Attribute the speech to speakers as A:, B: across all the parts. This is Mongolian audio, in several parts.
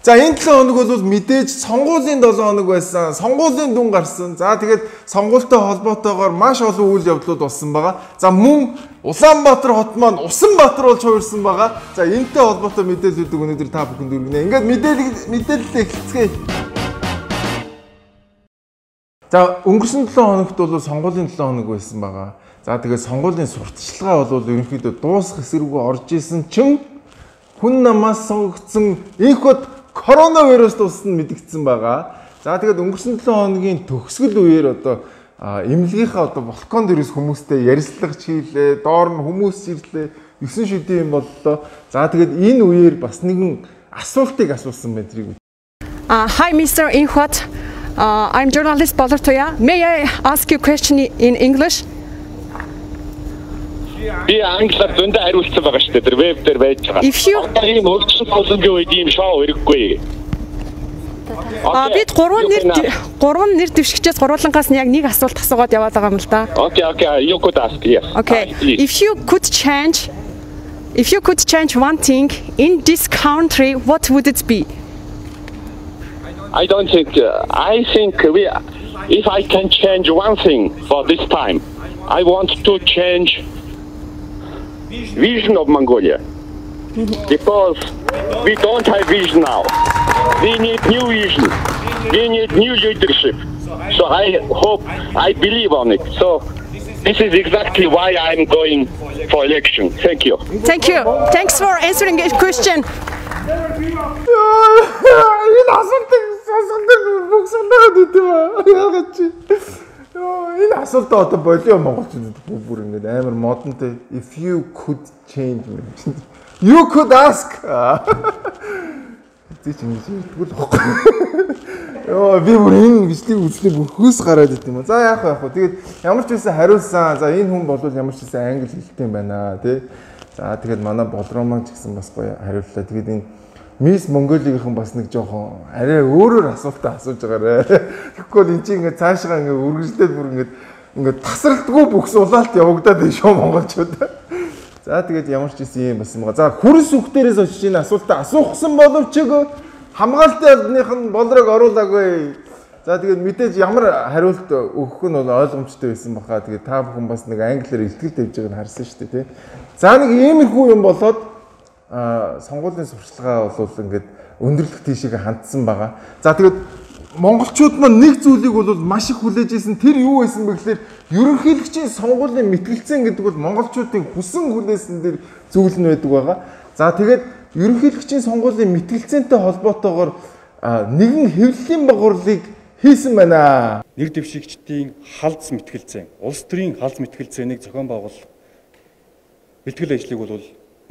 A: За энэ 7 хоног бол мэдээж сонгуулийн 7 хоног байсан. Сонгуулийн дүн гарсан. За тэгээд сонгуультай холбоотойгоор маш олон үйл явдлууд болсон байгаа. За мөн Улаанбаатар хот маань Усан Баатар болж хувирсан байгаа. За энэтэй холбоотой мэдээллүүдийг өнөөдөр та бүхэнд хүргэнэ. Ингээд мэдээлэл эхэлцгээе. За өнгөрсөн 7 хоногт бол сонгуулийн 7 хоног байсан байгаа. За тэгээд сонгуулийн сурталчилгаа бол ерөнхийдөө дуусах хэсэг рүү орж исэн чинь хүн намаас сонгогдсон Энхбат коронавирус туссан мэдэгдсэн байгаа. За тэгээд өнгөрсөн 7 хоногийн төгсгөл үеэр одоо эмнэлгийнхаа одоо балкон дээрээс хүмүүстэй ярилцлага хийлээ, доор нь хүмүүс ирлээ, 9 шүдийн юм боллоо. За тэгээд энэ үеэр бас нэгэн асуултыг асуусан байна тэрийг.
B: Hi, Mr. Enkhbat. I'm journalist Bolortuya. May I ask you a question in English?
C: Би англиар зөндөө хариулсан байгаа шүү дээ. Тэр веб дээр байж байгаа.
B: If you
C: Одоо ийм хөгжил болонгийн үед ийм шоу хэрэггүй.
B: А бид гурван нэр дэвшигчээс гурвуулангаас нь яг нэг асуулт асуугаад яваад байгаа юм л да.
C: Okay. You could ask. Yes.
B: Okay.
C: Please.
B: If you could change one thing in this country, what would it be?
C: I don't think. I think we. If I can change one thing for this time, I want to change vision of Mongolia, because we don't have vision now. We need new vision. We need new leadership. So I hope, I believe on it. So this is exactly why I'm going for election. Thank you.
B: Thank you. Thanks for answering the question.
A: Энэ асуултыг сонсондоо бүгсэлээд идэв юм аа. Яагаад чи? Йоо, энэ асуултаа одоо болио монголчууд бүр ингээд амар модонтой "If you could change", you could ask. Зэ чи ингэж ярьдгүй л байхгүй. Йоо, би бүр энэ бичлэгийг үзлээ, бүр хөөс гараад ит юм аа. За яах вэ, яах вэ? Тэгээд ямар ч байсан хариулсан. За энэ хүн бол ямар ч байсан англи хэлтэй юм байна тий. За тэгээд манай Болроман ч гэсэн бас гоё хариуллаа. Тэгээд энэ Мисс Монголигийнхан бас нэг жоохон арай өөрөөр асуултаа асууж байгаарэ. Тэгэхгүй бол эн чинь ингээд цаашгаа ингээд үргэлжлээд бүр ингээд тасралтгүй бүхс улаалт явагдаад байна шүү, монголчууд. За тэгээд ямар ч байсан юм бас юм га. За хөрс үх дээрээс очиж энэ асуултаа асуухсан боловч хамгаалтын албаных нь Болрог оруулаагүй. За тэгээд мэдээж ямар хариулт өгөх нь бол ойлгомжтой байсан баха. Тэгээд та бүхэн бас нэг англиар илтгэл тавьж байгааг нь харсан шүү дээ, тий. За нэг иймэрхүү юм болоод сонгуулийн сурталчилгаа бол ингээд өндөрлөх тийшээ хандсан байгаа. За тэгээд монголчууд маань нэг зүйлийг бол маш их хүлээж исэн. Тэр юу байсан бэ гэхээр ерөнхийлөгчийн сонгуулийн мэтгэлцээн гэдэг бол монголчуудын хүсэн хүлээсэн дээр зүйл нь байдаг байгаа. За тэгээд ерөнхийлөгчийн сонгуулийн мэтгэлцээнтэй холбоотойгоор нэгэн хэвлэлийн боговруулыг хийсэн байна.
D: Нэр дэвшигчдийн халз мэтгэлцээн, улс төрийн халз мэтгэлцээнийг зохион байгуулах бэлтгэл ажлыг бол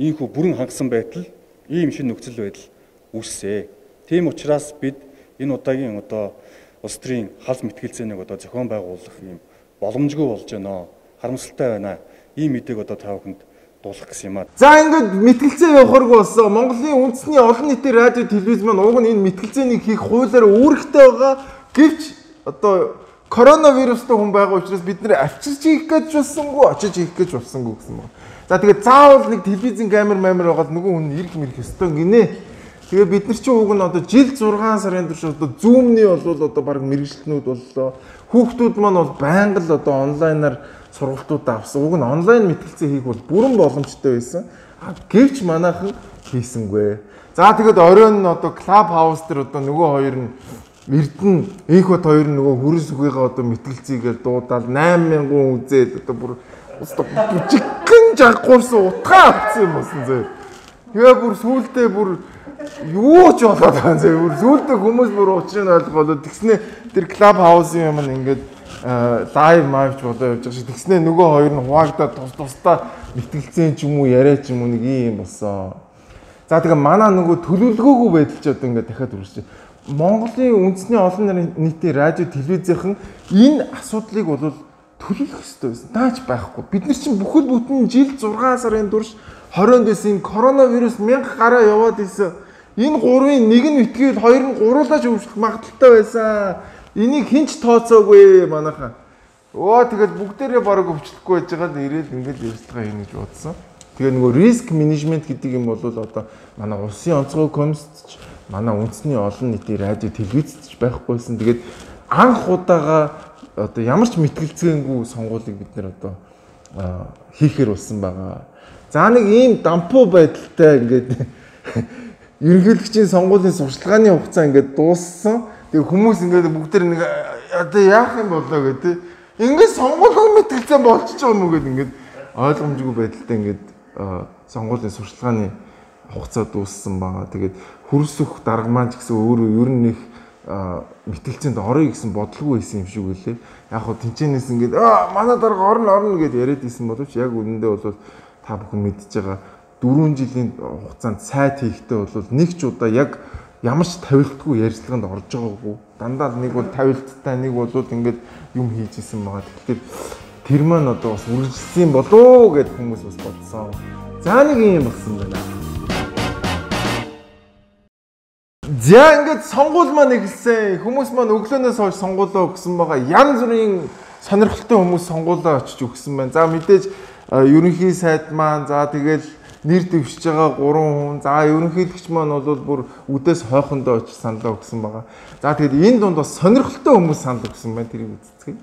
D: ийнхүү бүрэн хангасан байтал ийм шинэ нөхцөл байдал үүссээ. Тийм учраас бид энэ удаагийн одоо улс төрийн халз мэтгэлцээнийг одоо зохион байгуулах ийм боломжгүй болж байна. Харамсалтай байна. Ийм мэдээг одоо та бүхэнд дуулгах гэсэн юм аа.
A: За ингээд мэтгэлцээ явахааргүй болсон. Монголын үндэсний олон нийтийн радио телевиз маань уг нь энэ мэтгэлцээнийг хийх хуулиар үүрэгтэй байгаа. Гэвч одоо коронавирустай хүн байгаа учраас бид нэр авчирч хийх гэж болсонгүй, очиж хийх гэж болсонгүй гэсэн байна. За тэгээд заавал нэг телевизийн камер мамер байгаа л нөгөө хүн ирэх мэрэх ёстой гинэ. Тэгээ бид нар чинь уг нь одоо жил 6 сарын турш одоо Zoom-ний бол одоо баг мэргэжилтнүүд боллоо. Хүүхдүүд маань бол байнга л одоо онлайнаар сургалтуудаа авсан. Уг нь онлайн мэтгэлцээ хийх бол бүрэн боломжтой байсан. А гэвч манайхан хийсэнгүй. За тэгээд оройн нь одоо Club House дээр одоо нөгөө хоёр нь, Эрдэнэ Энхбат хоёр нь нөгөө хөрс үхийгээ одоо мэтгэлцээгээл дуудаал 8000 үзээд одоо бүр бүжигхэн жаггуурсан утгаа авсан юм болсон зөө. Тэгээ бүр сүултээ бүр юу ч болоод байгаа зөө. Бүр сүултээ хүмүүс бүр учрыг нь ойлгоолоо. Тэгснэ тэр Club House-ын юм ингээд live мавч болоо явж байгаа шиг тэгснэ нөгөө хоёр нь хуваагдаад тус тусдаа мэтгэлцээн ч юм уу, яриа ч юм уу нэг юм болсон. За тэгээ манай нөгөө төлөвлөгөөгүй байдал ч одоо ингээд дахиад үргэлжлэж. Монголын үндэсний олон нийтийн радио телевизийнхэн энэ асуудлыг бол төлөвлөх ёстой байсан. Даач байхгүй. Бид нар чинь бүхэл бүтэн жил 6 сарын турш 20-нд байсан коронавирус 1000 гараа яваад исэн. Энэ гурвын нэг нь битгээл, хоёр нь гуруулаж өвчлөх магадлалтай байсан. Энийг хэн ч тооцоогүй манайхан. Өө тэгэл бүгдээрээ бараг өвчлөхгүй байж байгаа л ирээл ингээл ярилцлага хийнэ гэж бодсон. Тэгээ нөгөө risk management гэдэг юм бол одоо манай улсын онцгой комисс ч Манай үндэсний олон нийтийн радио телевиз ч байхгүйсэн. Тэгээд анх удаага одоо ямар ч мэтгэлцээнгүй сонгуулийг бид нэр одоо хийхээр болсон байгаа. За нэг ийм дампуу байдалтай ингээд ерөнхийлөгчийн сонгуулийн сурчлагын хугацаа ингээд дууссан. Тэгээ хүмүүс ингээд бүгд нэг одоо яах юм болоо гэдэг. Ингээд сонгуулийн мэтгэлцээн болчихж байгаа юм уу гэд ингээд ойлгомжгүй байдалтай ингээд сонгуулийн сурчлагын хугацаа дууссан байгаа. Тэгээд хөрсөх дарга маань ч гэсэн өөрөө ер нь их мэтгэлцээнд орё гэсэн бодлого байсан юм шиг үлээ. Яг хөө тэнчэнээс ингээд манай дарга орно гэд яриад исэн боловч яг үнэндээ бол та бүхэн мэдж байгаа 4 жилийн хугацаанд сайд хийхдээ бол нэг ч удаа яг ямар ч тавилтгүй ярилцлаганд орж байгаагүй. Дандаа нэг бол тавилттай, нэг бол ингээд юм хийж исэн байгаа. Тэгэхээр тэр маань одоо бас үргэлжилсэн болов гэд хүмүүс бас бодсон. За нэг юм болсон байна. За ингээд сонгуул маань эхэлсэн. Хүмүүс маань өглөөнөөс хойш сонгуулаа өгсөн байгаа. Янз бүрийн сонирхолтой хүмүүс сонгуулаа очиж өгсөн байна. За мэдээж ерөнхий сайд маань, за тэгэл нэр дэвшиж байгаа 3 хүн, за ерөнхийлөгч маань бол бүр үдээс хойхондоо очиж саналаа өгсөн байгаа. За тэгэд энэ дунд бас сонирхолтой хүмүүс санал өгсөн байна. Тэрийг үзцгээе.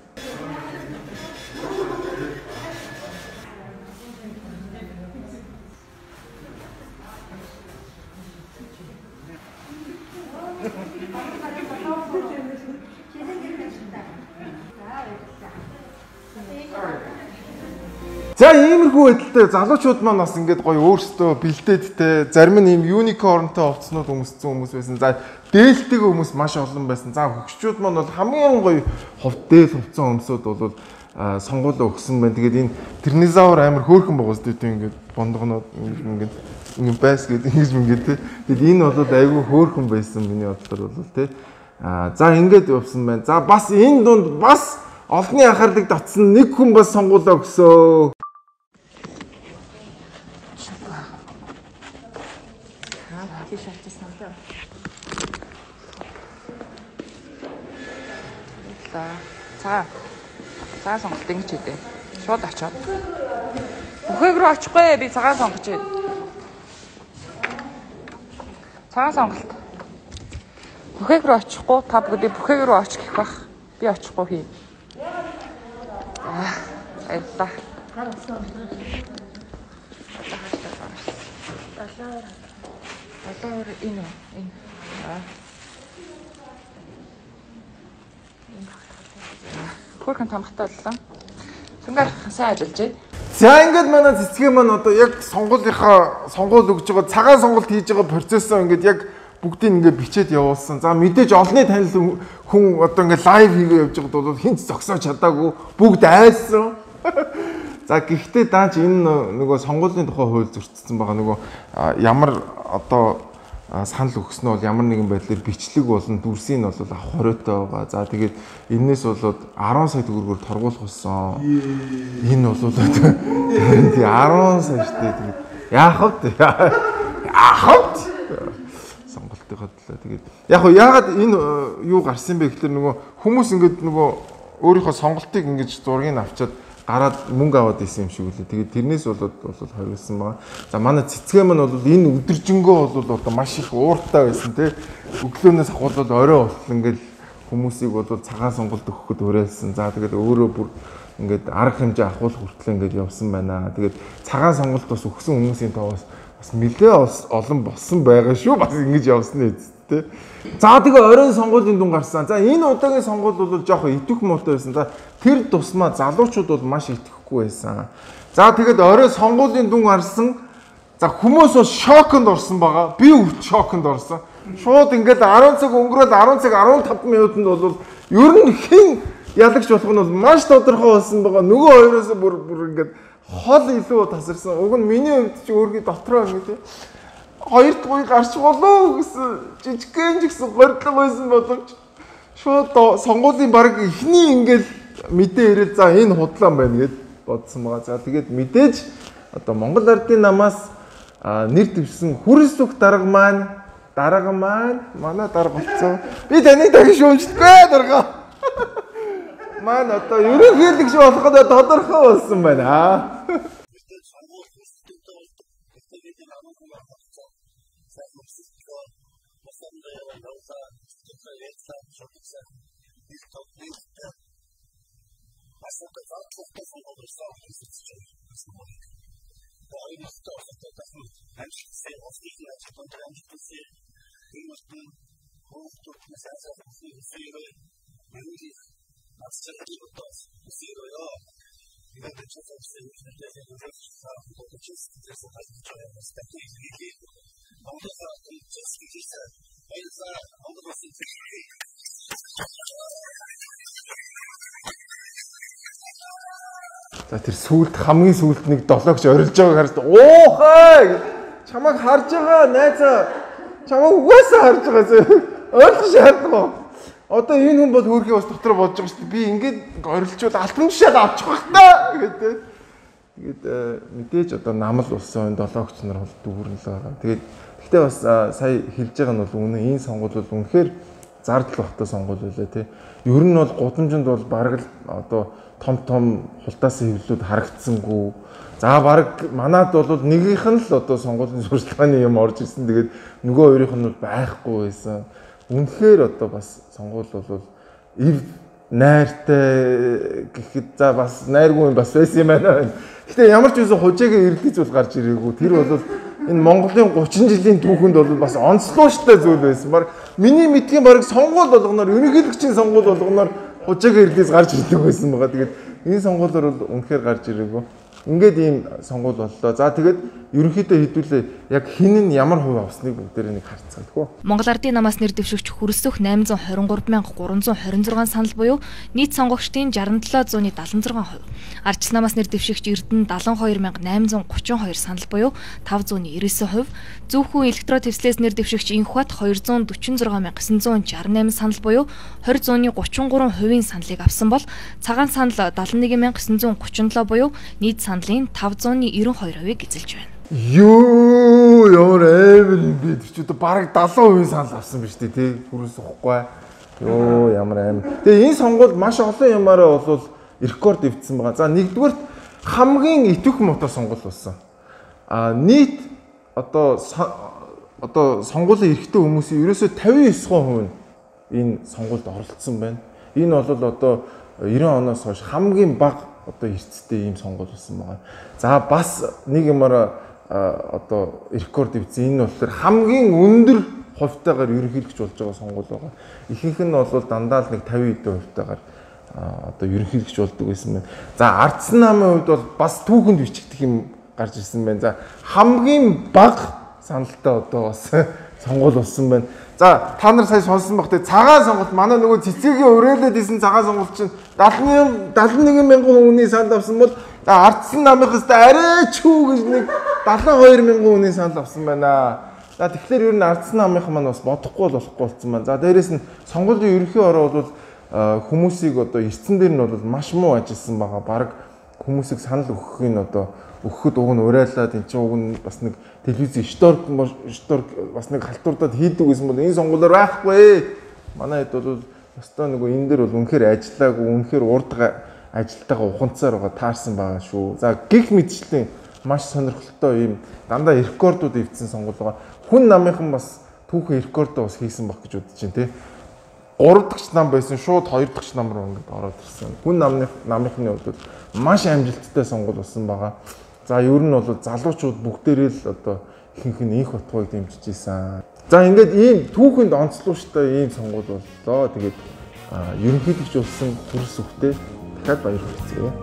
A: За иймэрхүү байдалтай залуучууд маань бас ингээд гоё өөрсдөө бэлдээд те зарим нь ийм юникорнтой хувцснууд өмссөн хүмүүс байсан. За дээлтэй хүмүүс маш олон байсан. За хөгшчүүд маань бол хамгийн гоё дээл хувцсан өмсөд бол сонгуулаа өгсөн байна. Тэгээд энэ тернизавр амар хөөрхөн байгаа зү тийм ингээд бондгоноод ингээд ингээд байс гээд ингэж ингээд те. Тэгээд энэ бол айгүй хөөрхөн байсан миний бодлоор бол те. За ингээд явсан байна. За бас энэ дунд бас олонний анхаарлыг татсан нэг хүн бас сонгуулаа өгсөө.
E: Тийш очсон лээ. За. Цагаан сонголт ингэж хийдэ. Шууд очоод. Бүхээг рүү очихгүй би цагаан сонгож байна. Цагаан сонголт. Бүхээг рүү очихгүй та бүгдээ бүхээг рүү очих гэх бах. Би очихгүй хий. За. Баярлалаа. Долоор энэ энэ. Хөөрхөн тамхтай боллоо. Сүнгээр сайн ажиллаж байна.
A: За ингээд манай цэцгээ маань одоо яг сонгуулийнхаа сонгуул өгж байгаа цагаан сонголт хийж байгаа процессоо ингээд яг бүгдийг ингээд бичээд явуулсан. За мэдээж олонний танил хүн одоо ингээд лайв хийгээ явж байгаад бол хинт зогсоож чадаагүй бүгд айсан. За гэхдээ даанч энэ нөгөө сонгуулийн тухай хууль зөрчсөн байгаа нөгөө ямар одоо санал өгсөн нь бол ямар нэгэн байдлаар бичлэг болон дүрсийг нь бол авах хориотой байгаа. За тэгээд энээс болоод 10 сая төгрөгөөр торгуулах болсон. Энэ бол тий 10 сая шүү дээ. Тэгээд яах вэ? Яах вэ? Сонголтынхаа төлөө тэгээд яг хөө яагаад энэ юу гарсан бэ гэхээр нөгөө хүмүүс ингээд нөгөө өөрийнхөө сонголтыг ингэж зургийг авчиад гараад мөнгө аваад исэн юм шиг үлээ. Тэгээд тэрнээс болоод бол хориглосон байгаа. За манай цэцгээ маань бол энэ өдөржингөө бол одоо маш их ууртай байсан тий. Өглөөнөөс ахуулаад орой болтол ингээд хүмүүсийг бол цагаан сонголт өгөхөд уриалсан. За тэгээд өөрөө бүр ингээд арга хэмжээ ахуулах хүртэл ингээд явсан байна. Тэгээд цагаан сонголт бас өгсөн хүмүүсийн тоос бас нэлээ олон болсон байгаа шүү. Бас ингэж явсан эцэст тий. За тэгээ оройн сонгуулийн дүн гарсан. За энэ удаагийн сонгуул бол жоохон идэвх муутай байсан. За тэр тусмаа залуучууд бол маш идэвхгүй байсан. За тэгээд орой сонгуулийн дүн гарсан. За хүмүүс бол шоконд орсон байгаа. Би үрт шоконд орсон. Шууд ингээд 10 цаг өнгөрөөл 10 цаг 15 минутанд бол ер нь хэн ялагч болох нь бол маш тодорхой болсон байгаа. Нөгөө хоёроос бүр ингээд хол илүү тасарсан. Уг нь миний хувьд ч өөргий дотроо ингээд хоёр дахь гарч болов гэсэн жижигхэн ч гэсэн горилго байсан боломж шууд сонгуулийн баг эхний ингээл мэдээ ирэл за энэ худлаа байна гэд бодсон байгаа. За тэгээд мэдээж одоо Монгол Ардын намаас нэр дэвшсэн Хүрэлсүх дарга маань манай дарга болсон. Би таныг дахин шүүмжлэхгүй дарга. Маань одоо ерөнхийлөгч болох нь тодорхой болсон байна. За тэр сүүлд хамгийн сүүлд нэг долоогч орилж байгааг харсан. Уухай! Чамайг харж байгаа найзаа. Чамайг угаасаа харж байгаа. Ойлгох шаардлагагүй. Одоо энэ хүн бол хөөрхий бас дотор бодож байгаа шүү дээ. Би ингээд орилчвал алтан жишээд авчих байх та гэдэг. Тэгээд мэдээж одоо намал улсын долоогч нар бол дүүрэн л байгаа. Тэгээд гэхдээ бас сая хэлж байгаа нь бол үнэн, энэ сонгуул бол үнэхээр зардал багтай сонгуул байлаа тий. Ер нь бол гудамжинд бол бараг л одоо том том хултаасан хэвлэлүүд харагдсангүй. За бараг манад бол нэгийнх нь л одоо сонгуулийн сурчлагын юм орж ирсэн. Тэгээд нөгөө хоёрынх нь бол байхгүй байсан. Үнэхээр одоо бас сонгуул бол ив найртай гэхэд за бас найргүй юм бас байсан юм байна. Гэхдээ ямар ч байсан хужаагийн эргэлзээ зүйл гарч ирээгүй. Тэр бол энэ Монголын 30 жилийн түүхэнд бол бас онцлогтой зүйл байсан. Бараг миний мэдгийн бараг сонгуул болгоноор ерөнхийлөгчийн сонгуул болгоноор хужаагийн эргэлзээс гарч ирдэг байсан байгаа. Тэгээд энэ сонгуулиор бол үнэхээр гарч ирээгүй. Ингээд ийм сонгуул боллоо. За тэгээд ерөнхийдөө хэдүүлээ яг хин нь ямар хувь авсныг бүгдээрээ нэг харцгаая тхүү.
F: Монгол Ардын намаас нэр дэвшигч хөрсөх 823,326 санал буюу нийт сонгогчдын 67.76%. Ардчил намаас нэр дэвшигч Эрдэнэ 72,832 санал буюу 599%. Зөвхөн электро твслээс нэр дэвшигч Инхбат 246,968 санал буюу 20.33%-ийн саналыг авсан бол цагаан санал 71,937 буюу нийт саналын 592%-ийг эзэлж байна.
A: Юу ямар амар юм бэ? Тэр чи одоо бараг 70% санал авсан биз дээ тий. Хүрээс ухахгүй. Йоо ямар амар. Тэгээ энэ сонгуул маш олон юмараа бол рекорд эвдсэн байгаа. За нэгдүгээрт хамгийн идэвх мотор сонгуул болсон. А нийт одоо сонгуулийн эрхтэй хүмүүсийн ерөөсөө 59% нь энэ сонгуульд оролцсон байна. Энэ бол одоо 90 оноос хойш хамгийн бага одоо эрсдэлтэй ийм сонгуул болсон байгаа. За бас нэг юмараа одоо рекорд эвдсэн. Энэ болохоор хамгийн өндөр хувьтайгаар ерөнхийлөгч болж байгаа сонгуул байгаа. Ихэнх нь бол дандаа л нэг 50 хэдэн хувьтайгаар одоо ерөнхийлөгч болдог байсан байна. За ардсан намын хувьд бол бас түүхэнд бичигдэх юм гарч ирсэн байна. За хамгийн бага саналтай одоо бас сонгуул болсон байна. За та нар сая сонсон баг те цагаан сонголт манай нөгөө цэцэгийн урайлаад исэн цагаан сонголт чинь 71 мянган хүний санал авсан бол за ардсан намынхаас арай ч үү гэж нэг 72 мянган хүний санал авсан байна. За тэгэхээр ер нь ардсан намынхан маань бас бодохгүй болохгүй болсон байна. За дээрэс нь сонгуулийн ерөнхий ороо бол хүмүүсийг одоо эрдсэн дээр нь бол маш муу ажилласан байгаа. Бараг хүмүүсийг санал өгөхийн одоо өгөхөд уг нь урайлаад эн чинь уг нь бас нэг телевиз шторк бас нэг халтурдаад хийдэг гэсэн бол энэ сонгуулиар байхгүй. Манай хэд бол өстой нөгөө энэ дээр бол үнэхээр ажиллаагүй, үнэхээр урд ажилтайгаа ухамсаар байгаа таарсан байгаа шүү. За гих мэтчлийн маш сонирхолтой ийм дандаа рекордууд эвдсэн сонгуул байгаа. Хүн намынхан бас түүхэн рекордоо бас хийсэн баг гэж бодож байна те. 3 дахь нам байсан шууд 2 дахь нам руу ингээд ороод ирсэн. Хүн намынхны хувьд бол маш амжилттай сонгуул болсон байгаа. За ер нь бол залуучууд бүгдээрээ л одоо ихэнх нь инх батгыг дэмжиж исэн. За ингээд ийм түүхэнд онцлогчтой ийм сонгуул боллоо. Тэгээд ерөнхийлөгч болсон хөрс үхтэй дахиад баяр хүргэе.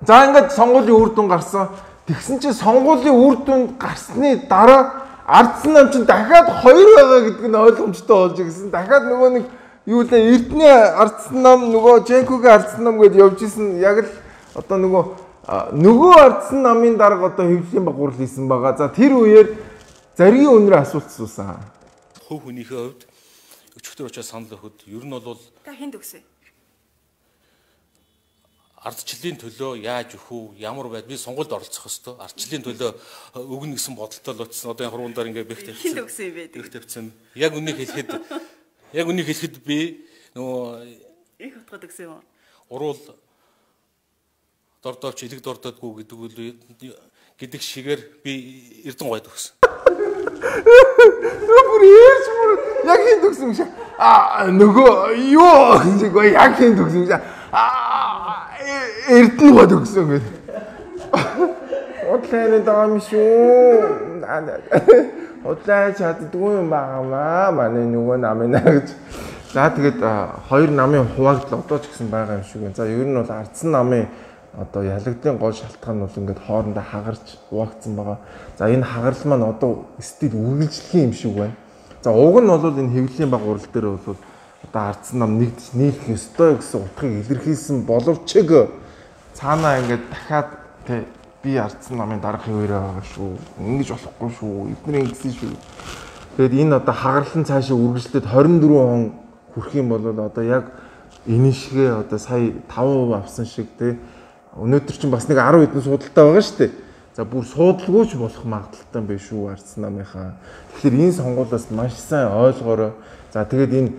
A: За ингээд сонгуулийн үр дүн гарсан. Тэгсэн чинь сонгуулийн үр дүн гарсны дараа ардсан нам чинь дахиад 2 байгаа гэдэг нь ойлгомжтой болж ирсэн. Дахиад нөгөө нэг юу лээ Эрдэнэ ардсан нам нөгөө Женкогийн ардсан нам гэдээ явж исэн. Яг л одоо нөгөө ардсан намын дарга одоо хэвлэлийн баг гурал хийсэн байгаа. За тэр үеэр заргийн өнрөө асуулт асуусан.
G: Хувь хүнийхээ хувьд өчигдөр очиж санал өгөхөд ер нь бол
H: та хэнд өгсөн?
G: Ардчлалын төлөө яаж өгөх үү? Ямар байд? Би сонгуульд оролцох ёстой. Ардчлалын төлөө өгнө гэсэн бодолтой л очсон. Одоо энэ хуруундаар ингээ бэх тавьсан.
H: Хэнд өгсөн юм бэ?
G: Бэх тавьсан. Яг үнийг хэлэхэд би нөгөө
H: их утгад өгсөн юм уу?
G: Уруул дордооч илэг дордоодгүй гэдэг гэдэг шигээр би Эрдэнэ гойд өгсөн.
A: Бүр ярьж бүр яг хин төгсөн юм шиг. Аа нөгөө юу гэж яг хин төгсөн юм шиг. Аа Эрдэнэ гоо төгсөн гэдэг. Удлаа даа юм шүү. Удлаа чаддгүй юм байгаамаа. Манай нөгөө намын гэж. За тэгээд хоёр намын хуваагдал одоо ч гэсэн байгаа юм шиг байна. За ер нь бол ардсан намын одоо ялагдлын гол шалтгаан бол ингээд хоорондоо хагарч хуваагдсан байгаа. За энэ хагарал маань одоо стил үргэлжлэх юм шиг байна. За уг нь бол энэ хэвлэлийн баг урал дээр бол одоо ардсан нам нэгдэж нийлэх ёстой гэсэн утгыг илэрхийлсэн боловч цаанаа ингээд дахиад тэ би ардсан намын дарга хэвээрээ байгаа шүү. Ингэж болохгүй шүү. Эдгээр ингэсэн шүү. Тэгээд энэ одоо хагарал нь цаашаа үргэлжлээд 24 он хүрэх юм бол одоо яг энэ шигээ одоо сая 5% авсан шиг тэ өнөөдөр чинь бас нэг 10 хэдэн суудалтай байгаа шүү дээ. За бүр суудалгүй ч болох магадлалтай юм биш үү ардсан намынхаа. Тэгэхээр энэ сонгуулиас маш сайн ойлгоорой. За тэгээд энэ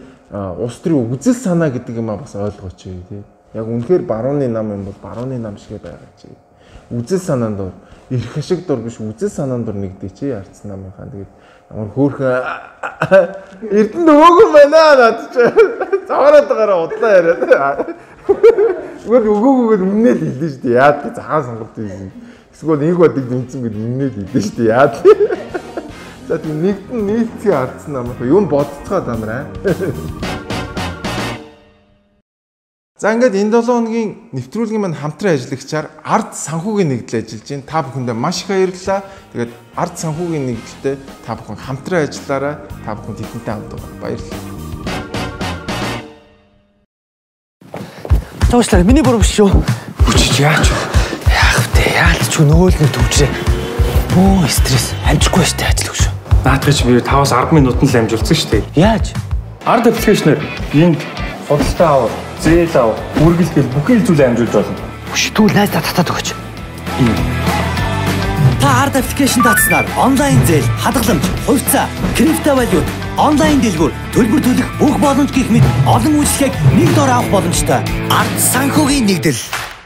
A: улс төрийн үзэл санаа гэдэг юм а бас ойлгооч тий. Яг үнэхээр барууны нам юм бол барууны нам шигээ байгаач. Үзэл санаанд дур эрх ашиг дур биш үзэл санаанд дур нэгдээч ардсан намынхаа. Тэгээд ямар хөөрхөн Эрдэнэ өгөөгүй байна над чи. Заваараад байгаараа удлаа яриад. Зүгээр өгөөгүйгээр өмнөө л хэллээ шүү дээ. Яад цагаан сонголт хийсэн. Эсвэл нэг бодыг дэмцэн гэд өмнөө л хэллээ шүү дээ. Яад. За тийм нэгдэн нийлцгийн ардсан намынхаа юм бодцгаа та нараа. За ингээд энэ 7 хоногийн нэвтрүүлгийн маань хамтран ажиллагчаар ард санхүүгийн нэгдэл ажиллаж байна. Та бүхэндээ маш их баярлалаа. Тэгээд ард санхүүгийн нэгдэлтэй та бүхэн хамтран ажиллаарай. Та бүхэн тэдэнтэй хамт байгаа. Баярлалаа.
I: Цаашлаа миний буруу биш шүү. Хүчиж яаж вэ? Яах вэ? Яалч нөгөө л нэг төвчрээ. Бөө стресс амжихгүй штэ ажил өгш.
D: Наадах чи би 5-аас 10 минутанд л амжуулсан штэ.
I: Яаж?
D: Ард аппликейшнээр энд худалдаа ав, зээл ав, үргэлжлэл бүхий л зүйл амжуулж болно.
I: Хүш түүл найздаа татаад өгөөч. Та ард аппликейшн татснаар онлайн зээл, хадгаламж, хувьцаа, криптовалют, онлайн дэлгүүр, төлбөр төлөх бүх боломж гэх мэт олон үйлчлэгийг нэг дор авах боломжтой. Ард санхүүгийн нэгдэл.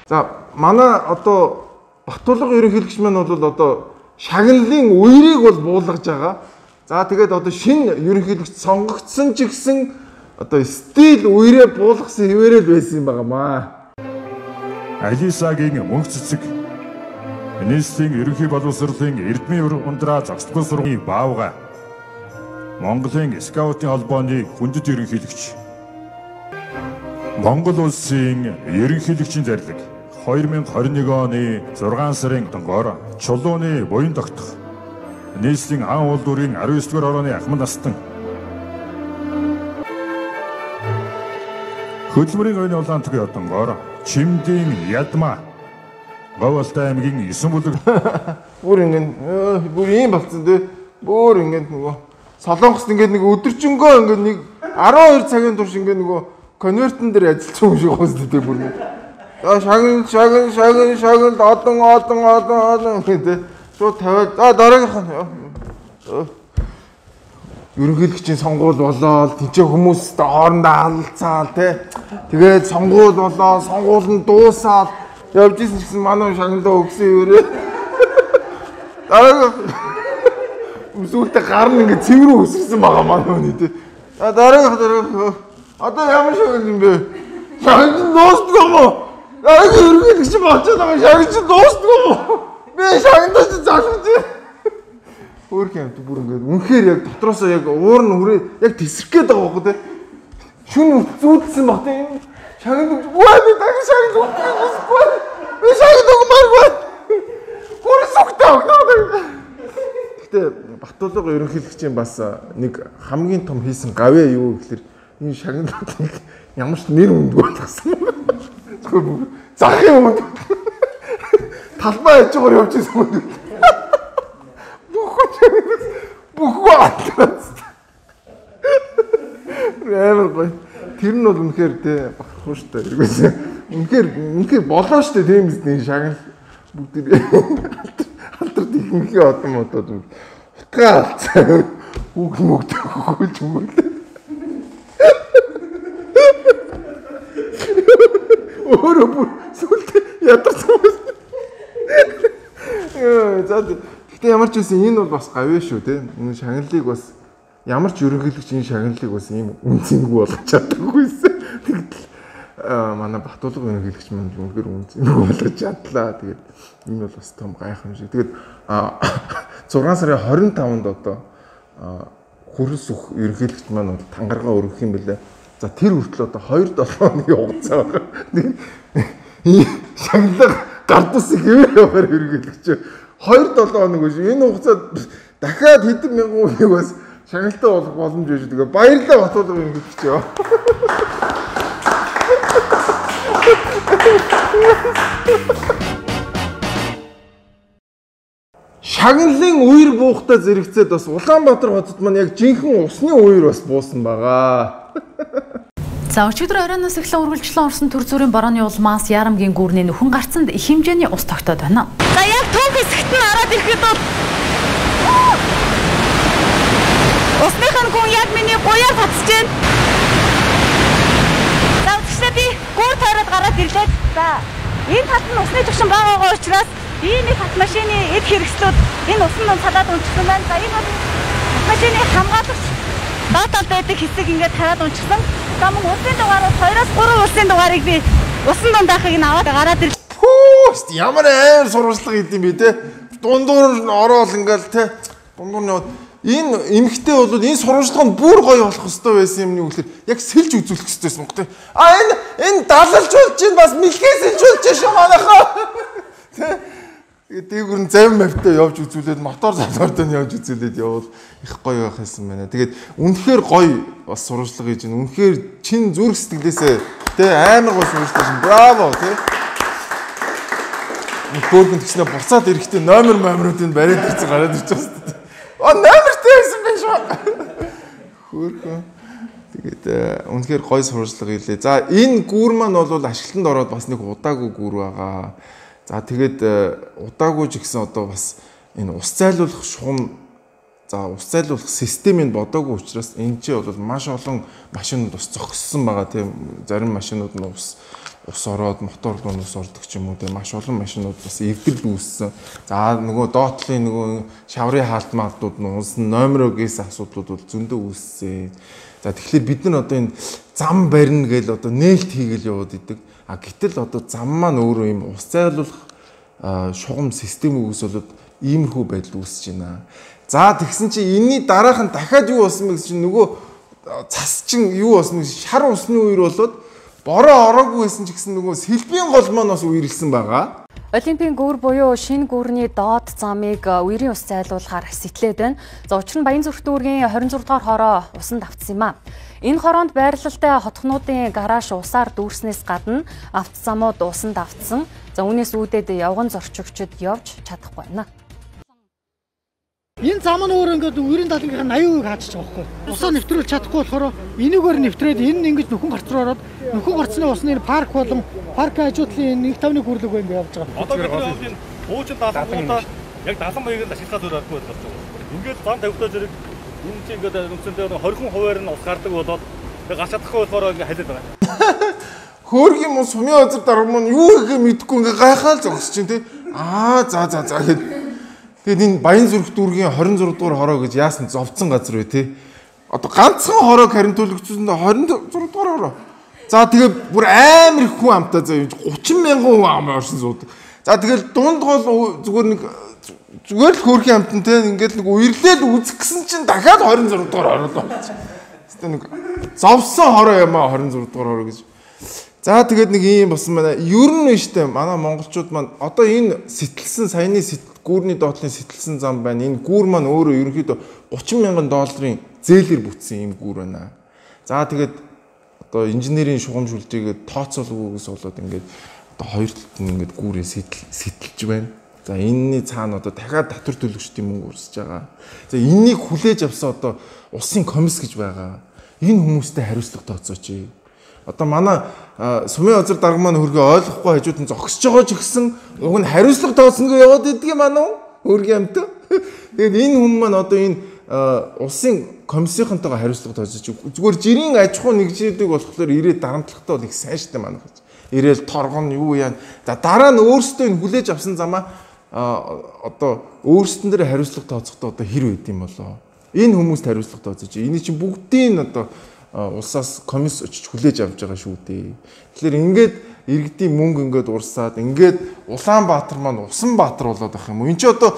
A: За манай одоо Батулга ерөнхийлөгч маань бол одоо шагналын үерийг бол буулгаж байгаа. За тэгээд одоо шинэ ерөнхийлөгч сонгогдсон ч гэсэн одоо стил үерээ буулгасан хэвээрээ л байсан юм байгаамаа.
J: Алисагийн мөнх цэцэг нийслэлийн ерөнхий боловсролын Эрдмийн ундраа зогсдгүй сургуулийн баавга Монголын скаутын холбооны хүндэт ерөнхийлөгч Монгол улсын ерөнхийлөгчийн зарлиг 2021 оны 6 сарын 9-р Чулууны буян тогтох нийслэлийн ан улдүрийн 19 дугаар орооны ахмад настан Хөдөлмөрийн оюуны улаан төгийн одонгоор Чимдийн Ядма Говьалтай аймгийн 9 бүлэг
A: бүр ингэ бүр ийм болцсон тий. Бүр ингэ нөгөө Солонгост ингэ нэг өдөржингөө ингэ нэг 12 цагийн турш ингэ нөгөө конвертэн дээр ажилласан юм шиг байна тий бүр. За шагнал шагнал шагнал шагнал олон олон олон олон гэдэг. Шууд тавиад за дараагийнх нь ерөнхийлөгчийн сонгуул болоод тэнцээ хүмүүс хоорондоо алалцаал тий. Тэгээд сонгуул болоо, сонгуул нь дуусаал явж исэн гэсэн манай шагналаа өгсөн юурээ. Дараагийн сүүлдээ гар нь ингээ цэвэр өсөрсөн байгаа манай хүний тий. За дараагийн одоо ямар шагнал юм бэ? Шагнал дуустдаг юм уу? Дараагийн ерөнхийлөгч болчиход байгаа шагнал чинь дуустдаг юм уу? Би шагналаа чи залгаж. Хөөх юм бүр ингээд үнэхээр яг дотроосоо яг уур нь хүрээ яг тесрэх гээд байгаа байхгүй тий. Шүн зүүдсэн баг тий. Шагнал үгүй би дахин шагнал өгөхгүй. Би шагнал өгмөөргүй. Гүр сүхтэй өгнө. Гэхдээ Батулга ерөнхийлөгчийн бас нэг хамгийн том хийсэн гавьяа юу гэхээр энэ шагналыг ямар ч нэр үндгүй болгосон. Зөвхөн захын үнд. Талбай хажуугаар явж исэн юм. Бүхүү алдраад. Амар гоё. Тэр нь бол үнэхээр тий бахархуу штэ. Эргээс үнэхээр үнэхээр болоо штэ тийм биз дээ шагнал бүгд алдраад ихэнхээ одон модод утгаа алцаа. Хүүх мөгд хөхөлж мөглөө. Өөрөө бүр сүлд ядарсан байсан. За Гэтэ ямар ч байсан энэ бол бас гавь шүү те. Энэ шагналыг бас ямар ч ерөнхийлөгч энэ шагналыг бас ийм үнцэнгүй болгож чаддаггүйсэн. Тэгтэл манай Батулга ерөнхийлөгч маань үнэхээр үнцэнгүй болгож чадлаа. Тэгээд энэ бол бас том гайхамшиг. Тэгээд 6 сарын 25-нд одоо Хөрөлсөх ерөнхийлөгч маань бол тангараа өргөх юм бэлээ. За тэр хүртэл одоо 2-7 хоногийн хугацаа байгаа. Шагналаа гардуулсан хэвээр явахаар ерөнхийлөгч 2-7 хоног биш. Энэ хугацаанд дахиад хэдэн мянган хүнийг бас шагналтай болох боломж байж байгаа. Баярлалаа Батулга ерөнхийлөгч ёо. Шагналын үер буухтай зэрэгцээд бас Улаанбаатар хотод маань яг жинхэнэ усны үер бас буусан байгаа.
K: За өчигдөр оройноос эхлэн үргэлжлэн орсон төр зүрийн борооны улмаас Ярамгийн гүүрний нөхөн гарцанд их хэмжээний ус тогтоод байна.
H: За яг төв хэсэгт нь ороод ирэхэд бол усных нь гүн яг миний гуяар татсаж байна. За өчигдөр би гүүр тойроод гараад ирлээ. За энэ талд нь усны төвшин бага байгаа учраас ийм их автомашины эд хэрэгслүүд энэ усан дунд салаад унчихсан байна. За энэ бол автомашины хамгаалагч доод талд байдаг хэсэг ингээд хараад унчихсан. За мөн усын дугаарууд 2-3 усын дугаарыг би усан дунд байхыг нь аваад гараад ирлээ.
A: Пүү, ямар амар сурвалжлага хийд юм бэ те. Дундуур нь ороод ингээл те. Дундуур нь яваад энэ эмэгтэй бол энэ сурвалжлага нь бүр гоё болох ёстой байсан юм нэг үгээр яг сэлж үзүүлэх ёстой байсан юм те. А энэ далалж болж чинь бас мэлхээ сэлж болж шүү манайхаа. Тэ. Тэгээд дээгүр нь завин мавтай явж үзүүлээд мотор залууртай нь явж үзүүлээд явбал их гоё байх байсан байна. Тэгээд үнэхээр гоё бас сурвалжлага хийж байна. Үнэхээр чин зүрх сэтгэлээсээ тэ амар гоё сурвалжлага шин. Браво тэ. Хөөхөн тэгснэ буцаад ирэхдээ номер номеруудыг бариад ирсэн гараад ирж байгаа шүү дээ. А номертэй байсан байх шүү. Хөөхөн. Тэгээд үнэхээр гоё сурвалжлага хийлээ. За энэ гүүр маань бол ашиглалтанд ороод бас нэг удаагүй гүүр байгаа. За тэгээд удаагүй ч гэсэн одоо бас энэ ус зайлуулах шугам за ус зайлуулах системийг бодоогүй учраас энэ чинь бол маш олон машинууд ус зогссон байгаа тийм зарим машинууд нь ус ороод мотор руу ус ордог ч юм уу тийм маш олон машинууд бас эвдрэл үүссэн. За нөгөө доотлын нөгөө шаврын хаалт маалтууд нь унсан номероо гэсэн асуудлууд бол зөндөө үүссэн. За тэгэхээр бид нар одоо энэ зам барина гэж одоо нээлт хийгээл яваад идэг. А гэтэл одоо зам маань өөрөө юм ус зайлуулах шугам систем үгс болоод иймэрхүү байдал үүсэж байна. За тэгсэн чинь энэний дараах нь дахиад юу болсон бэ гэсэн чинь нөгөө цас чинь юу болсон бэ гэсэн шар усны үер болоод бороо ороогүй байсан ч гэсэн нөгөө сэлбийн гол маань бас үерлсэн байгаа.
L: Олимпийн гүүр буюу шинэ гүүрний доод замыг үерийн ус зайлуулахаар сэтлээд байна. За учир нь Баянзүрх дүүргийн 26 дугаар хороо усанд автсан юм а. Энэ хороонд байрлалтай хотхнуудын гараж усаар дүүрснээс гадна автозамууд усанд автсан. За үүнээс үүдээд явган зорчигчид явж чадахгүй байна.
M: Энэ зам нь өөр ингээд үерийн талынхаа 80% хаачиж байгаа байхгүй. Усаа нэвтрүүлж чадахгүй болохоор энийгээр нэвтрээд энэ нь ингэж нөхөн гарц руу ороод нөхөн гарцны усны энэ парк болон паркын ажуудлын 1.5-ны гүрлэг ингээд явж байгаа.
D: Одоо бид нар энэ хуучин 70-уудаа яг 70 маягаар ашиглахаа зүгээр аргагүй болж байгаа. Ингээд зам тавигдаа зэрэг энэ чинь ингээд үндсэндээ 20% нь ус гардаг болоод гарч чадахгүй болохоор ингээд халиад байгаа.
A: Хөөргийн мөн сумын газар дарга мөн юу хийхээ мэдэхгүй ингээд гайхаал зогсож чинь тий. Аа за за за гэхэд тэгээд энэ Баянзүрх дүүргийн 26 дугаар хороо гэж яасан зовцсон газар вэ тий. Одоо ганцхан хороо карантинлэгдсэн 26 дугаар хороо. За тэгээ бүр амар их хүн амтаа заа 30 мянган хүн ам орсон суудаг. За тэгэл дунд гол зүгээр нэг зүгээр л хөөрхийн амтан тий ингээд нэг үерлээл үзэх гэсэн чинь дахиад 26 дугаар хороо л болчих. Хэвээ нэг зовсон хороо юм аа 26 дугаар хороо гэж. За тэгээд нэг ийм болсон байна. Ер нь штэ манай монголчууд маань одоо энэ сэтэлсэн саяны гүүрний доотлын сэтэлсэн зам байна. Энэ гүүр маань өөрөө ерөнхийдөө 30 мянган долларын зээлэр бүтсэн ийм гүүр байна. За тэгээд одоо инженерийн шугам шүлжээгээ тооцоолгүйгээс болоод ингээд одоо хоёр талд нь ингээд гүүрээ сэтэлж байна. За энэний цаана одоо дахиад татвар төлөгчдийн мөнгө үрсэж байгаа. За энэнийг хүлээж авсан одоо улсын комисс гэж байгаа. Энэ хүмүүстэй хариуцлага тооцооч. Одоо манай сумын газар дарга маань хөргөө ойлгохгүй хажууд нь зогсож байгаа ч гэсэн уг нь хариуцлага тооцно гэж яваад иддэг юм аа хөргийн амт. Тэгээд энэ хүн маань одоо энэ улсын комиссийнхантайгаа хариуцлага тооцож зүгээр жирийн аж ахуй нэгжээдэг болохоор ирээд дарамтлахтай бол их сайн штэ манай гэж. Ирээл торгон юу яа. За дараа нь өөрсдөө энэ хүлээж авсан замаа одоо өөрсдөн дээр хариуцлага тооцохдоо одоо хэр байд юм болоо? Энэ хүмүүст хариуцлага тооцож. Эний чинь бүгдийг одоо улсаас комисс очиж хүлээж авч байгаа шүү дээ. Тэгэхээр ингээд иргэдийн мөнгө ингээд урсаад ингээд Улаанбаатар маань Усан Баатар болоод байх юм уу? Энд чи одоо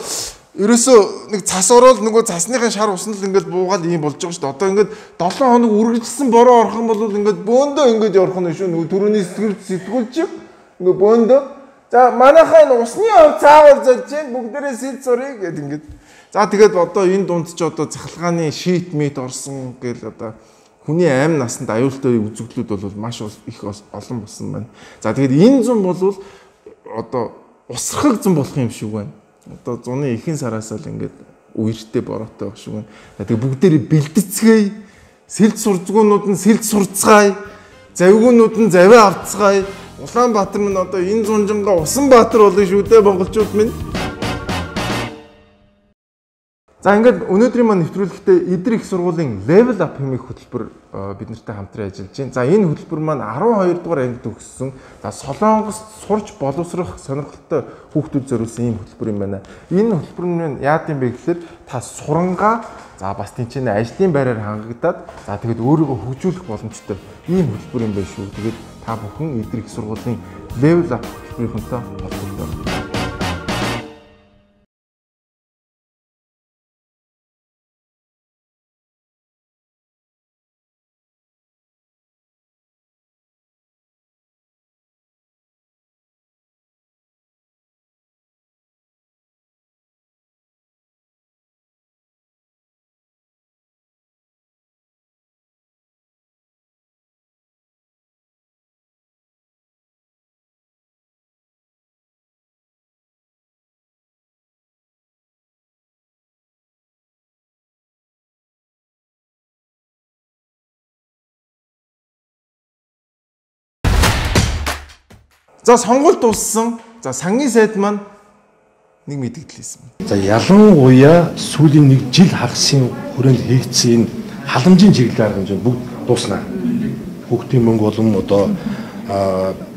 A: ерөөсөө нэг цас ороод нөгөө цасныхын шар усанд л ингээд буугаад ийм болж байгаа шүү дээ. Одоо ингээд 7 хоног үргэлжилсэн бороо орох юм бол ингээд бөөндөө ингээд явах нь шүү. Нөгөө түрүүний сэтгүүлч ингээд бөөндөө за манайхаа энэ усны ов цаагаар золж гин бүгдээрээ сэл зуръя гэд ингээд. За тэгээд одоо энэ дунд чи одоо цахилгааны шийт мэт орсон гэл одоо хүний амь насанд аюултай үзэгдлүүд бол маш их олон болсон байна. За тэгээд энэ зун бол одоо усрахаг зун болох юм шиг байна. Одоо зуны ихэнх сараас л ингээд үертэй бороотой байх шиг байна. Тэгээд бүгдээрээ бэлдэцгээе. Сэлд сурзгуунууд нь сэлд сурцгаая. Завигуунууд нь завиа авцгаая. Улаанбаатар минь одоо энэ зунжингаа Усан Баатар болно шүү дээ монголчууд минь. За ингээд өнөөдрийн маань нэвтрүүлэгтээ Эдэр их сургуулийн Level Up хэмээх хөтөлбөр бид нартай хамтран ажиллаж байна. За энэ хөтөлбөр маань 12 дугаар ангид төгссөн. За Солонгост сурч боловсрох сонирхолтой хүүхдүүд зориулсан ийм хөтөлбөр юм байна. Энэ хөтөлбөр нь яад юм бэ гэхээр та сурангаа за бас тэнцэнэ ажлын байраар хангагдаад за тэгээд өөрийгөө хөгжүүлэх боломжтой ийм хөтөлбөр юм байна шүү. Тэгээд та бүхэн Эдэр их сургуулийн Level Up хөтөлбөрийнхөнтэй холбогдорой. За сонгуульд дууссан. За сангийн сайд маань нэг мэдэгдэл хийсэн.
N: За ялангуяа сүүлийн нэг жил хагасын хүрээнд хийгдсэн энэ халамжийн чиглэл арга хэмжээ бүгд дууснаа. Хүүхдийн мөнгө болон одоо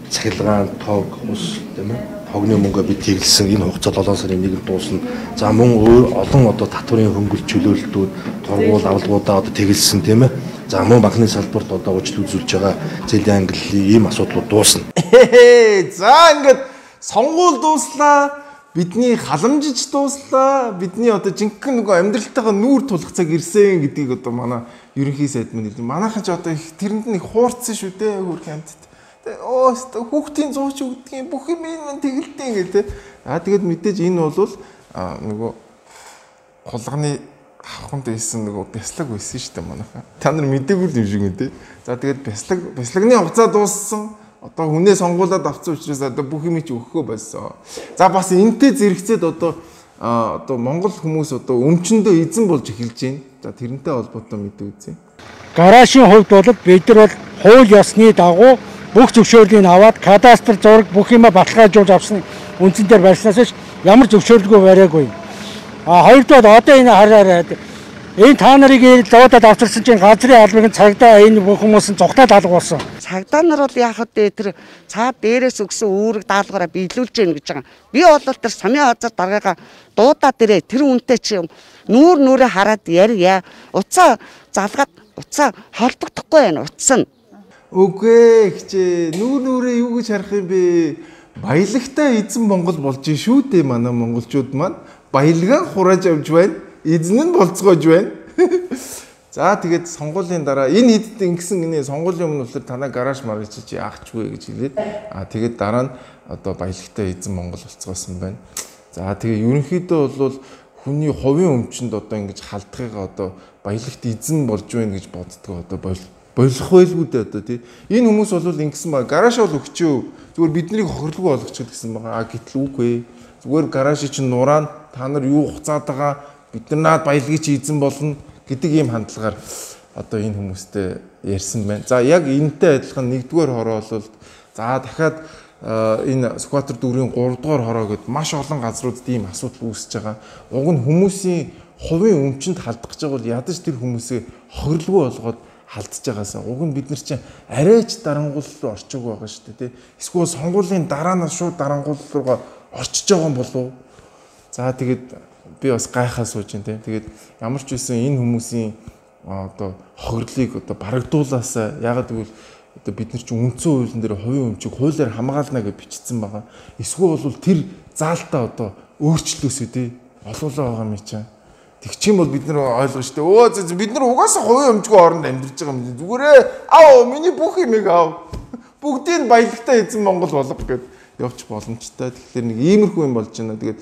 N: цахилгаан, тог, ус тийм ээ. Тогны мөнгөө бид тэглэсэн энэ хугацаа 7 сарын 1-нд дуусна. За мөн өөр олон одоо татварын хөнгөлт чөлөөлөлтүүд, торгуул авалгуудаа одоо тэглэсэн тийм ээ. За мөн банкны салбарт одоо уучлал үзүүлж байгаа зээлийн ангиллын ийм асуудлууд дуусна.
A: За ингээд сонгуул дууслаа. Бидний халамжиж дууслаа. Бидний одоо жинхэнэ нөгөө амьдралтайгаа нүүр тулах цаг ирсэн гэдгийг одоо манай ерөнхий сайд мань хэлдэг. Манайхан ч одоо их тэрэнд нь их хуурцсан шүү дээ хөрх амьтад. Оо хүүхдийн зууч өгдгийн бүх юм энэ тэгэлдیں гэх тээ. Аа тэгээд мэдээж энэ бол нөгөө хулганы хавханд байсан нөгөө бяцлаг байсан шүү дээ манайхан. Та нар мэдээгүй юм шиг үү те. За тэгээд бяцлагны хугацаа дууссан. Одоо хүнээ сонгуулад авсан учраас одоо бүх юм чи өгөхөө болсон. За бас энтэй зэрэгцээд одоо Монгол хүмүүс одоо өмчөндөө эзэн болж эхэлж байна. За тэрнтэй холбоотой мэдээ үзье.
M: Гаражийн хувьд бол бид нар бол хууль ёсны дагуу бүх зөвшөөрлийг аваад кадастр зураг бүх юма баталгаажуулж авсан үндсэн дээр барьснаас ямар зөвшөөрлгүй бариагүй. А хоёрдугаар одоо энэ хараарай. Энэ та нарыг луудад авчирсан чинь газрын албыг нь цагдаа энэ бүх хүмүүс нь зугтаад алга болсон.
O: Цагдаа нар бол яах вэ тэр цаа дээрээс өгсөн үүрэг даалгавраа биелүүлж гин гэж байгаа. Би бол тэр самын газар даргаагаа дуудаад ирээ тэр үнтэй чи нүүр нүрээ хараад ярья. Уцаа залгаад уцаа холбогдохгүй байна утас нь.
A: Үгүй хчээ нүүр нүрээ юу гэж харах юм бэ? Баялагтай эзэн Монгол болж шүү дээ манай монголчууд маань. Баялгаа хурааж авч байна. Эзэн нь болцгоож байна. За тэгээд сонгуулийн дараа энэ хэдд ингэсэн гинэ сонгуулийн өмнө болохоор танаа гараж маргаж чи яахчгүй гэж хэлээд аа тэгээд дараа нь одоо баялагтай эзэн Монгол болцгоосон байна. За тэгээд ерөнхийдөө бол хүний хувийн өмчөнд одоо ингэж халдахыгаа одоо баялагт эзэн болж байна гэж боддгоо одоо болох байлгүй дээ одоо тий. Энэ хүмүүс бол ингэсэн ба гараж бол өгчөө. Зүгээр биднийг хохирлгүй болгочих гэсэн байгаа. А гэтэл үгүй. Зүгээр гаражийг чинь нураана. Та нар юу хуцаад байгаа бид нар наад баялагийг чи эзэн болно гэдэг ийм хандлагаар одоо энэ хүмүүстэй ярьсан байна. За яг энэтэй адилхан 1-р хороо бол за дахиад энэ Сүхбаатар дүүрийн 3-р хороо гэд маш олон газруудад ийм асуудал үүсэж байгаа. Уг нь хүмүүсийн хувийн өмчөнд халдах гэж байгаа бол ядаж тэр хүмүүсээ хохирлгүй болгоод халдж байгаасаа уг нь бид нар чинь арайч дарангуул руу орчоогүй байгаа шүү дээ тий. Эсвэл сонгуулийн дараа нь шууд дарангуул руугаа орчиж байгаа юм болов уу? За тэгээд би бас гайхаа сууж байна тийм. Тэгээд ямар ч байсан энэ хүмүүсийн одоо хохирлыг одоо барагдуулаасаа ягаад гэвэл одоо бид нар чинь үндсэн хуулийн дээр хувийн өмчийг хуулиар хамгаална гэж бичсэн байгаа. Эсвэл бол тэр заалтаа одоо өөрчлөөсөө тий олуулаа байгаа юм чинь. Тэг чинь бол бид нар ойлгож штэ. Өө бид нар угаасаа хувийн өмчгүй оронд амьдарч байгаа юм. Зүгээрээ ав миний бүх юмыг ав. Бүгдийг баялагтай эзэн Монгол болго гэд явчих боломжтой. Тэгэхээр нэг иймэрхүү юм болж байна. Тэгээд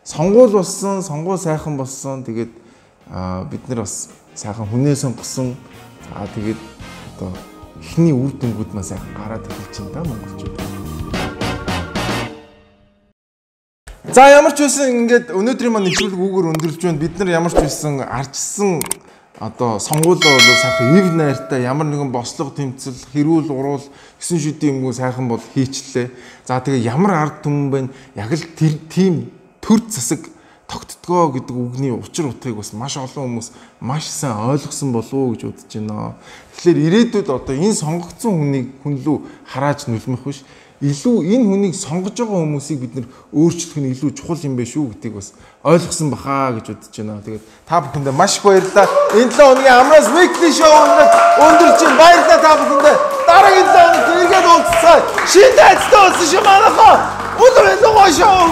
A: сонгуул болсон, сонгуул сайхан болсон. Тэгээд бид нар бас сайхан хүнээ сонгосон. За тэгээд одоо эхний үр дүнгууд маань сайхан гараад эхэлж байна да монголчууд. За ямар ч байсан ингээд өнөөдрийн маань нэвтрүүлэг үүгээр өндөрлж байна. Бид нар ямар ч байсан арчсан одоо сонгуулаа бол сайхан ив найртай ямар нэгэн бослого тэмцэл, хэрүүл уруул 9 шүдийн юмгүй сайхан бол хийчлээ. За тэгээ ямар ард түмэн байна? Яг л тэр тийм төр засаг тогтдгоо гэдэг үгний учир утгыг бас маш олон хүмүүс маш сайн ойлгосон болов уу гэж бодож байна. Тэгэхээр ирээдүйд одоо энэ сонгогдсон хүнийг хүн лүү харааж нүлмэх биш. Илүү энэ хүнийг сонгож байгаа хүмүүсийг бид нэр өөрчлөх нь илүү чухал юм байна шүү гэдгийг бас ойлгосон баха гэж бодож байна. Тэгээд та бүхэндээ маш их баярлалаа. Энэ 7 хоногийн Amras Weekly Show өндөр өндөрч байна. Баярлалаа та бүхэндээ. Дараагийн 7 хоногт эргээд уулзцгаая. Шинэ айцтай болсон шүү манайхаа. Өдөр илүү гоё шоу.